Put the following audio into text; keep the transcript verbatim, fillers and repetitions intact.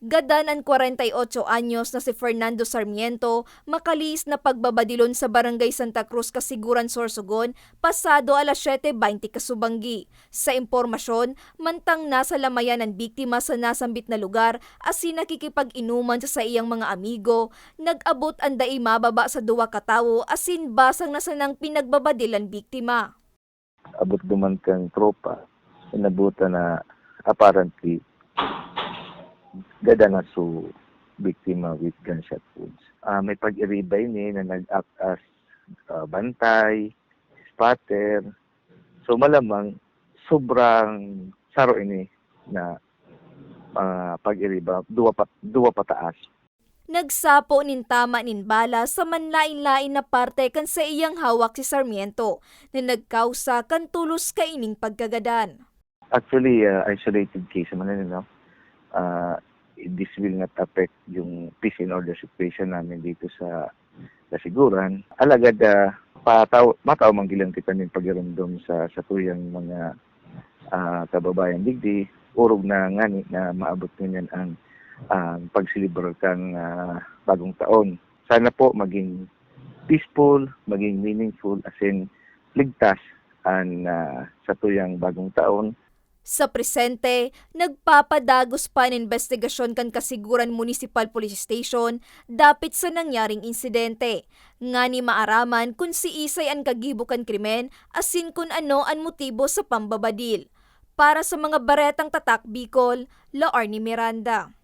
Gadan an kwarenta y otso anyos na si Fernando Sarmiento makalihis na pagbabadilon sa Barangay Santa Cruz, Casiguran, Sorsogon, pasado alas siyete bente kasubanggi. Sa impormasyon, mantang nasa lamayan an biktima sa nasambit na lugar asin nakikipag-inuman sa saiyang mga amigo, nag-abot an dai mababa sa duwa ka tawo asin basang na sanang pinagbabadil an biktima. Abot duman kan tropa, inabutan na apparently gadan na so biktima with gunshot wounds. Ah, may pag-iriba ini na nag-act as, ah, bantay, spotter. So malamang sobrang saro ini na, ah, pag-iriba, duwa pa, duwa pataas. Nagsapo nin tama nin bala sa manlaen-laen na parte kan saiyang hawak si Sarmiento, na nagkausa kan tolos kaining pagkagadan. Actually, ah, isolated case naman yan, no? Ah, this will not affect yung peace and order situation namin dito sa Casiguran. Alagad, ah, pataw, matao man gilang kita nin pagiromdom sa, sa tuyang mga, ah, kababayan digdi, orog na ngani na maabot ngunyan ang, ang pagselebrar kan, ah, bagong taon. Sana po maging peaceful, maging meaningful, asin ligtas an, ah, satuyang bagong taon. Sa presente, nagpapadagos pa an imbestigasyon kan Casiguran Municipal Police Station dapit sa nangyaring insidente, ngani maaraman kun siisay an kagibo kan krimen asin kun ano an motibo sa pambabadil. Para sa mga Baretang Tatak Bicol, Laarni Miranda.